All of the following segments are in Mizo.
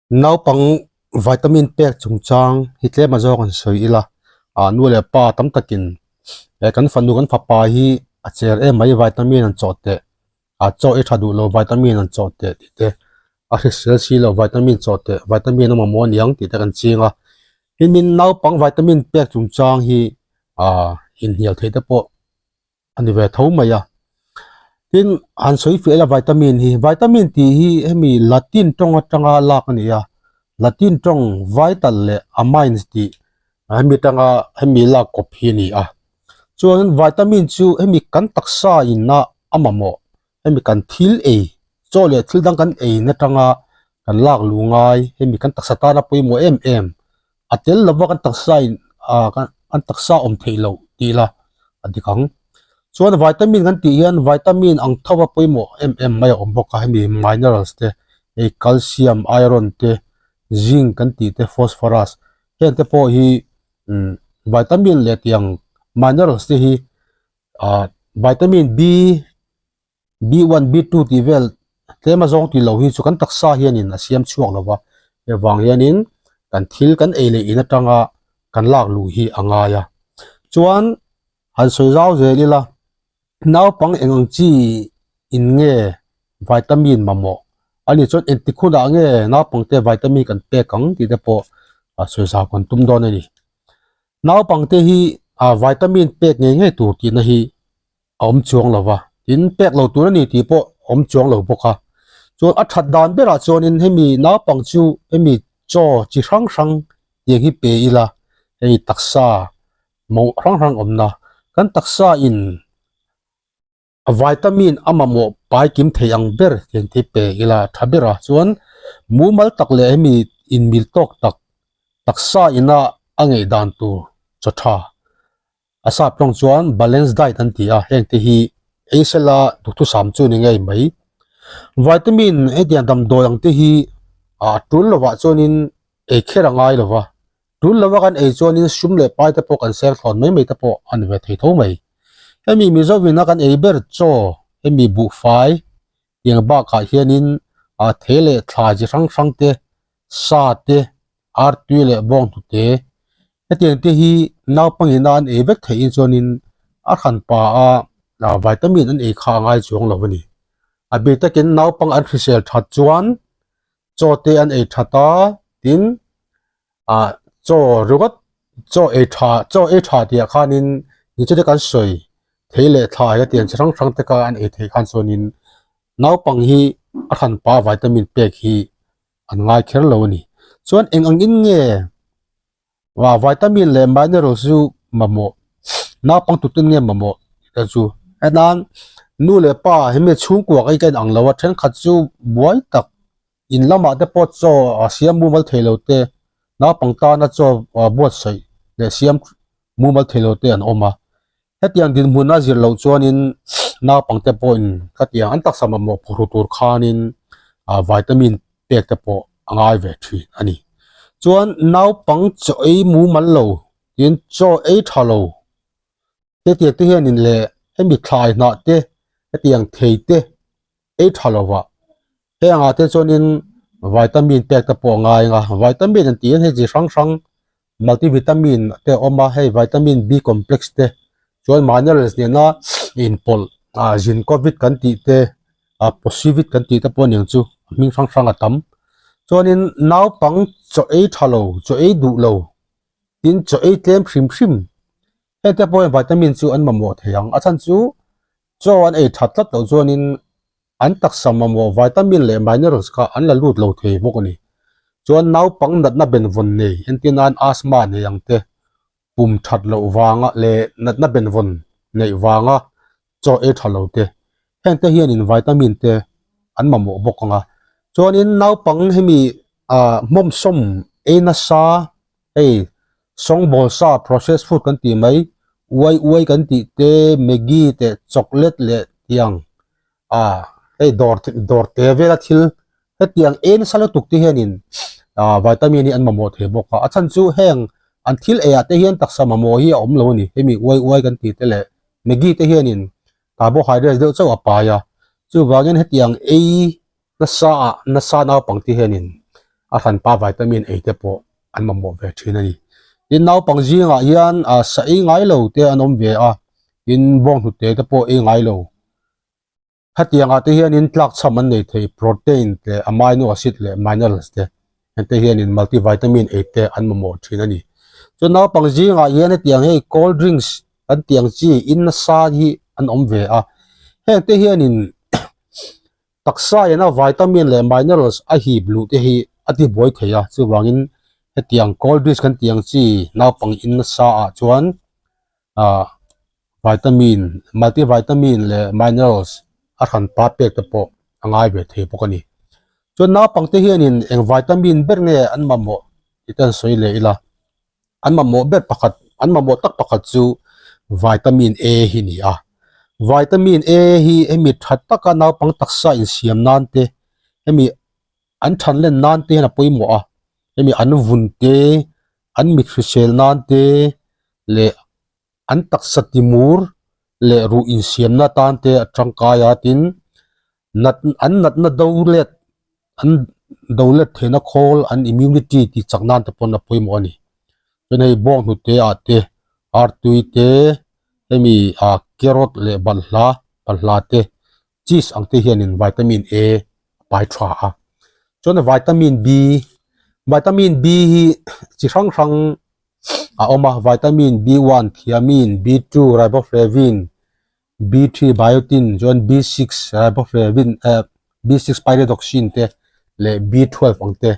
Naupang vitamin pek chungchang hi tlem a zawk an sawi ila ah nu leh pa tam takin eh kan fanu kan fapa hi a cher em mai vitamin an chawh teh ah chaw ei tha duh lo vitamin an chawh teh tih te a hrisel si lo vitamin chawh teh vitamin a mamawh aniang tih te kan ching a hemi naupang vitamin pek chungchang hi ah inhnial theih te pawh. a ni ve tho mai a tin han sawi fiah ila vitamin hi vitamin tih hi hemi latin tawng atanga lak a ni a latin tawng vital leh amines tih hemi atanga hemi lak kawp hi a ni a chuan vitamin chu hemi kan taksa in a a mamawh hemi kan thil ei chaw leh thil dang kan ei na tanga kan lak luh ngai hemi kan taksa tana pawimawh em em a tel lova kan taksa in ah kan taksa awm theih loh tih ila a dik ang chuan vitamin kan tih hian vitamin ang tho a pawimawh em em mai a awm bawk a hemi minerals te hei calcium iron te zinc kan tih te phosphorus heng te pawh hi umm vitamin leh tiang minerals te hi ah vitamin B B1 B2 tih vel tlem a zawng tih loh hi chu kan taksa hianin a siam chhuak lo va hei vang hianin kan thil kan ei leh in atanga kan lak luh hi a ngai a chuan han sawi zau zel ila naupang eng ang chi in nge vitamin mamawh a nih chuan engtik hunah nge naupang te vitamin kan pek ang tih te pawh a sawi zau kan tum dawn a ni naupang te hi ah vitamin pek ngei ngei tur tihna hi. a awm chuang lo va tin pek lo tur a ni tih pawh a awm chuang lo bawk a chuan a that dan berah chuanin hemi naupang chu hemi chaw chi hrang hrang tiang hi pe ila hei taksa mawh hrang hrang awmna kan taksa in vitamin a mamawh pai kim thei ang ber tiang te pe ila a tha ber a chuan mumal tak leh hemi inmil tawk tak taksa ina a ngaih dan tur chaw tha. A sap tawng chuan balance diet an ti a, heng te hi ei sela duhthusam chu ni ngei mai. Vitamin hetiang damdawi ang te hi a tul lovah chuanin ei kher a ngai lova, tul lova kan ei chuanin sum leh pai te pawh kan ser thlawn mai mai te pawh a ni ve thei tho mai. Hemi Mizovin a kan ei ber chaw hemi buhfai tiang bakah hianin a thei leh thlai chi hrang hrang te sa te artui leh bawng hnute hetiang te hi naupangin a an ei vek theih in chuanin a hran pa a ah vitamin an ei kha a ngai chuang lo a ni a bik takin naupang an hrisel that chuan chaw te an ei that a tin ah chaw ringawt chaw ei tha chaw ei tha tih ah khanin nichina kan sawi thei leh thlai a tiang chi hrang hrang te kha an ei theih khan chuanin naupang hi a hran pa vitamin pek hi an ngai kher lo a ni. Chuan eng ang in nge ah vitamin leh mineral chu mamawh naupang tutin nge mamawh tih te chu hetan nu leh pa hemi chhungkua ka in ang lo a thenkhat chu buai tak in lamah te pawh chaw a siam mumal thei lo te naupang tana chaw buatsaih leh siam mumal thei lo te an awm a. Hetiang dinhmun a zir loh chuanin naupangte pawhin khatiang an taksa mamawh phawrh tur khanin ah vitamin pek te pawh a ngai ve thin a ni. Chuan naupang chaw ei mumal lo tin chaw ei tha lo hetiang te hianin leh hemi thlai hnah te hetiang thei te ei tha lo va heng ah te chuanin vitamin pek te pawh a ngai ang a vitamin an tih hian hei chi hrang hrang multivitamin te a awm a hei vitamin B complex te chuan minerals nena inpawlh ah zincovit kan tih te ah posivit kan tih te pawh a niang chu a hming hrang hrang a tam chuanin naupang chaw ei tha lo chaw ei duh lo tin chaw ei tlem hrim hrim heng te pawh hian vitamin chu an mamawh thei ang a chhan chu Chaw an ei that tlat loh chuanin an taksa mamawh vitamin leh minerals kha an la lut lo thei bawk a ni. Chuan naupang natna benvawn nei entir nan asthma nei ang te, pum that loh vanga leh natna benvawn neih vanga chaw ei tha lo te, heng te hianin vitamin te an mamawh bawk ang a. Chuanin naupang hemi ah hmawmsawm ei nasa Hei sawngbawl sa processed food kan tih mai uai uai kan tih te maggi te chocolate leh tiang ah hei dawr dawr te vela thil hetiang en nasa lutuk te hianin ah vitamin hi an mamawh thei bawk a a chhan chu heng an thil ei ah te hian taksa mamawh hi a awm lo a ni hemi uai uai kan tih te leh maggi te hianin carbohydrates deuh chauh a pai a chuvangin hetiang ei nasa ah nasa naupang te hianin. A hranpa vitamin ei te pawh an mamawh ve thin a ni. Tin, naupang zingah hian sa ei ngai lo te an awm ve a, tin bawnghnute te pawh ei ngai lo. Khatiangah te hianin tlakchham an nei thei, protein te, amino acid leh minerals te, hengte hianin multivitamin ei te an mamawh thin a ni. Chuan naupang zingah hian hetiang hei cold drinks kan tih ang chi in nasa hi an awm ve a, hengte hianin taksa ina vitamin leh minerals a hip luh te hi a ti buai thei a, chuvangin hetiang cold drinks kan tih ang chi naupang in nasa ah chuan ah vitamin multivitamin leh minerals a hran pa pek te pawh a ngai ve thei bawk a ni. Chuan naupang te hianin eng vitamin ber nge an mamawh tih te an sawi leh ila an mamawh ber pakhat an mamawh tak pakhat chu vitamin A hi a ni a. Vitamin A hi hemi tha taka naupang taksa insiam nan te hemi an than len nan te hian a pawimawh a hemi an vun te an mit hrisel nan te leh an taksa timur leh ruh insiamna tan te a tangkai a tin nat an natna do let an do let theihna khawl an immunity tih chak nan te pawn a pawimawh a ni chuan hei bawng hnute ah te artui te hemi ah carrot leh balhla balhla te cheese ang te hianin vitamin A a pai tha a chuan vitamin B vitamin B hi chi hrang hrang a awm a vitamin B one thiamine B two riboflavin B three biotin chuan B six riboflavin eh B six pyridoxine te leh B twelve ang te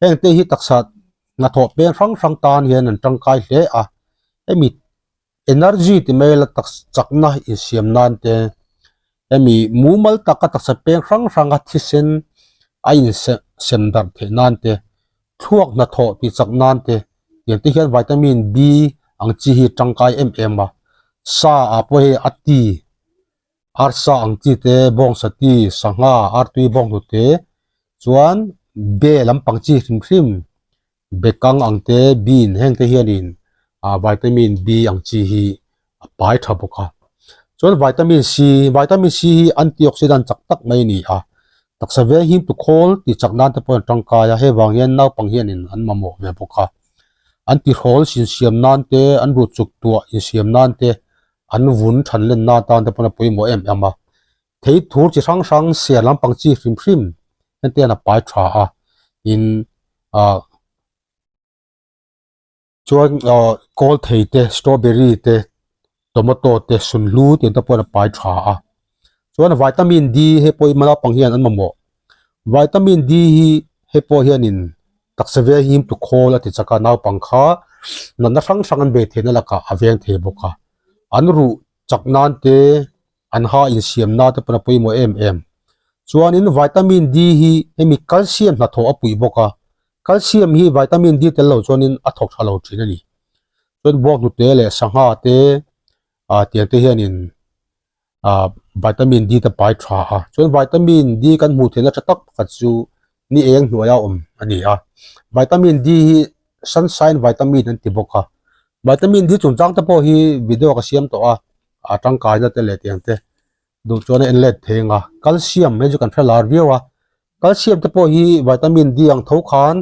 heng te hi taksa hnathawh peng hrang hrang tan hian an tangkai hle a hemi Energy ti mai la tak chakna insiam nan te hemi mumal taka taksa peng hrang hranga thisen a insem sem darh theih nan te thluak hnathawh tih chak nan te tiang te hian vitamin B ang chi hi tangkai em em a sa ah pawh hei a ti arsa ang chi te bawngsa ti sangha artui bawnghnute chuan be lampang chi hrim hrim. Bekang ang te bean heng te hianin ah vitamin B ang chi hi a pai tha bawk a chuan vitamin C vitamin C hi antioxidant chak tak mai a ni a taksa veng him tu khawl tih chak nan te pawh an tangkai a hei vang hian naupang hianin an mamawh ve bawk a an tihrawl insiam nan te an ruh chuk tuah insiam nan te an vun than len nan tan te pawn a pawimawh em em a thei thur chi hrang hrang ser lampang chi hrim hrim heng te hian a pai tha a tin ah chuan ah kawl thei te strawberry te tomato te sunhlu tih te pawh a pai tha a chuan vitamin D hei pawh hi naupang hian an mamawh vitamin D hi hei pawh hianin taksa veng hi him tu khawl a ti chak a naupang kha natna hrang hrang an bei theihna lakah a veng thei bawk a an ruh chak nan te an ha insiam na te pawn a pawimawh em em. Chuanin vitamin D hi hemi calcium hnathawh a puih bawk a, calcium hi vitamin D tel lo chuanin a thawk tha lo thin a ni. Chuan buak hnute leh sangha te ah tiang te hianin ah vitamin D te pai tha a, chuan vitamin D kan hmuh theihna tha tak pakhat chu ni eng hnuaia awm a ni a, vitamin D hi sunshine vitamin an ti bawk a, vitamin D chungchang te pawh hi video ka siam tawh a. a tangkaina te leh tiang te duh chuan a en let thei ang a calcium hei chu kan hre lar viau a calcium te pawh hi vitamin D ang tho khan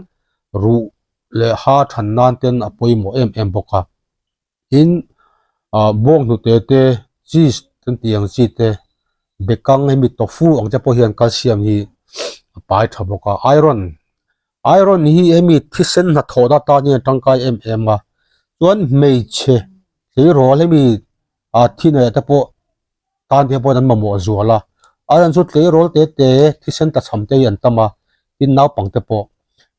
ruh leh ha than nan ten a pawimawh em em bawk a tin ah bawng hnute te cheese kan tih ang chi te bekang hemi tofu ang te pawh hian calcium hi a pai tha bawk a iron iron hi hemi thisen hnathawh na tan hian a tangkai em em a chuan hmeichhe tleirawl hemi ah thineh te pawh tan te pawh an mamawh zual a iron chu tleirawl te te thisen tlachham te hi an tam a tin naupang te pawh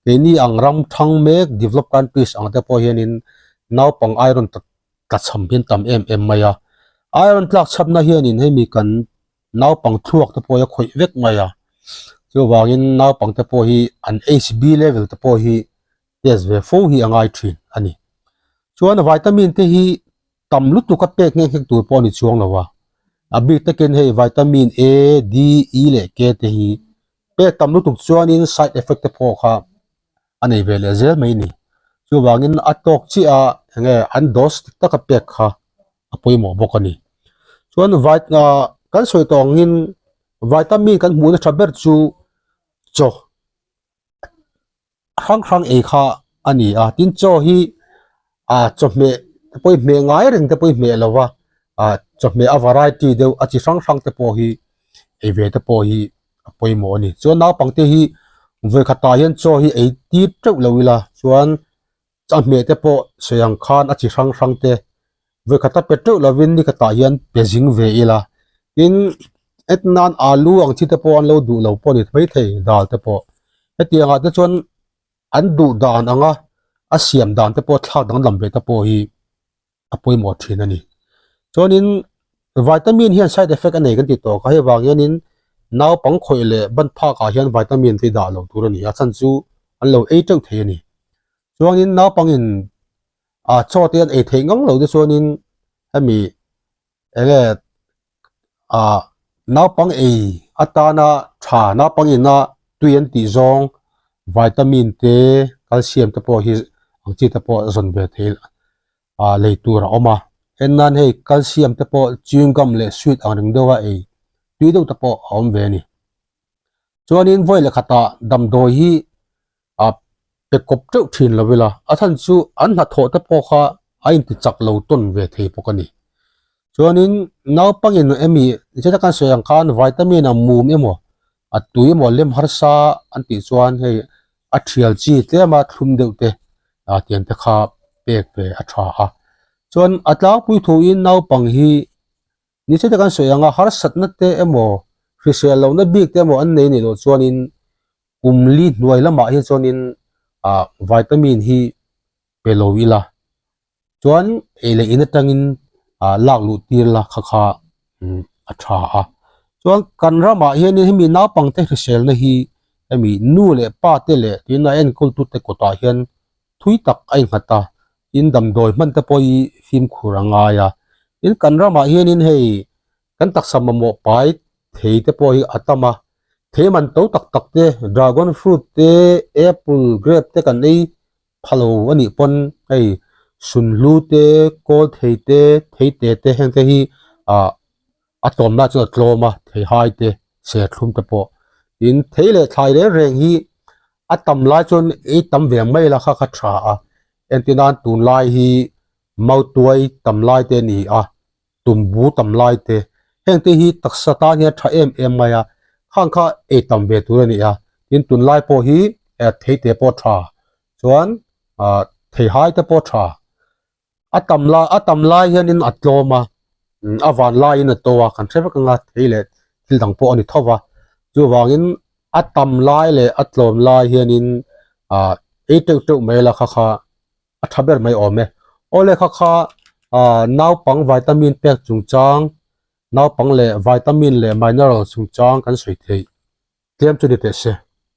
keini ang ram thang mek develop countries ang te pawh hianin naupang iron tlachham hi an tam em em mai a iron tlak chhapna hianin hemi kan naupang thluak te pawh hi a khawih vek mai a chuvangin naupang te pawh hi an H B level te pawh hi test ve fo hi a ngai thin a ni chuan vitamin te hi tam lutuk a pek nghe nghek tur pawh a ni chuang lo a a bik takin hei vitamin A D E leh K te hi pek tam lutuk chuanin side effect te pawh kha a nei ve leh zel mai a ni chuvangin a tawk chiah a enge an dose dik taka pek kha a pawimawh bawk a ni chuan vit ah kan sawi tawh angin vitamin kan hmuhna tha ber chu chaw. hrang hrang ei kha a ni a tin chaw hi ah chawhmeh te pawh hi hmeh ngai reng te pawh hi hmeh lo va ah chawhmeh a variety deuh a chi hrang hrang te pawh hi ei ve te pawh hi a pawimawh a ni chuan naupangte hi vawikhatah hian chaw hi ei tir teuh lo ila chuan a hmeh te pawh sawi ang khan a chi hrang hrang te vawikhat a pe teuh lovin ni khatah hian pe zing ve ila tin et nan alu ang chi te pawh an lo duh lo pawh a ni maithei dal te pawh hetiang ah te chuan an duh dan anga a siam dan te pawh thlak danglam ve te pawh hi a pawimawh thin a ni. Chuanin vitamin hian side effect a nei kan ti tawh kha hei vang hianin naupang khawih leh ban phak ah hian vitamin te hi dah loh tur a ni a chhan chu an lo ei teuh thei a ni. Chuanin naupangin ah chaw te an ei theih ngang lo te chuanin hemi enge ah naupang ei atana tha naupang ina tui an tih zawng vitamin te calcium te pawh hi ang chi te pawh zawn ve thei ah lei tur a awm a en nan hei calcium te pawh chewing gum leh sweet ang reng deuha ei tui deuh te pawh a awm ve a ni. Chuanin vawi leh khatah damdawi hi ah pe kawp teuh thin lo ila a chhan chu an hnathawh te pawh kha a inti chak lo tawn ve thei bawk a ni. Chuanin naupangin emi zeta kan sawi ang khan vitamin a mum emaw a tui emaw lem harsa an tih chuan hei a thial chi tlema thlum deuh te ah tiang te kha pek ve a tha a. Chuan a tlangpui thuin naupang hi Ni chete kan sawi anga harsatna te emaw hrisel lohna bik te emaw an nei nih loh chuanin kum li hnuai lamah hian chuanin ah vitamin hi pe lo ila chuan ei leh in atangin ah lak luh tir la kha kha a tha a chuan kan ramah hianin hemi naupangte hriselna hi hemi nu leh pa te leh tuna enkawl tute kawtah hian thui tak a innghat a, tin damdawi hman te pawh hi fimkhur a ngai a, tin kan ramah hianin hei kan taksa mamawh pai thei te pawh hi a tam a, thei man to tak tak te dragon fruit te apple grape te kan ei pha lo a nih pawn hei sunhlu te kawl thei te thei te te heng te hi ah a tlawm lai chuan a tlawm a theihai te serthlum te pawh tin thei leh thlai reng reng hi a tam lai chuan ei tam ve mai la kha kha tha a entir nan tunlai hi mautuai tam lai te a ni a tumbu tam lai te heng te hi taksa tan hian tha em em mai a khang kha ei tam ve tur a ni a tin tunlai pawh hi thei te pawh tha chuan ah theihai te pawh tha. A tam lai a tam lai hianin a tlawm a a van laiin a to a kan hre vek anga thei leh thil dang pawh a ni tho va chuvangin a tam lai leh a tlawm lai hianin ah ei teuh teuh mai la kha kha a tha ber mai awm e awle kha kha ah naupang vitamin pek chungchang naupang leh vitamin leh mineral chungchang kan sawi theih tlem chu ni teh se.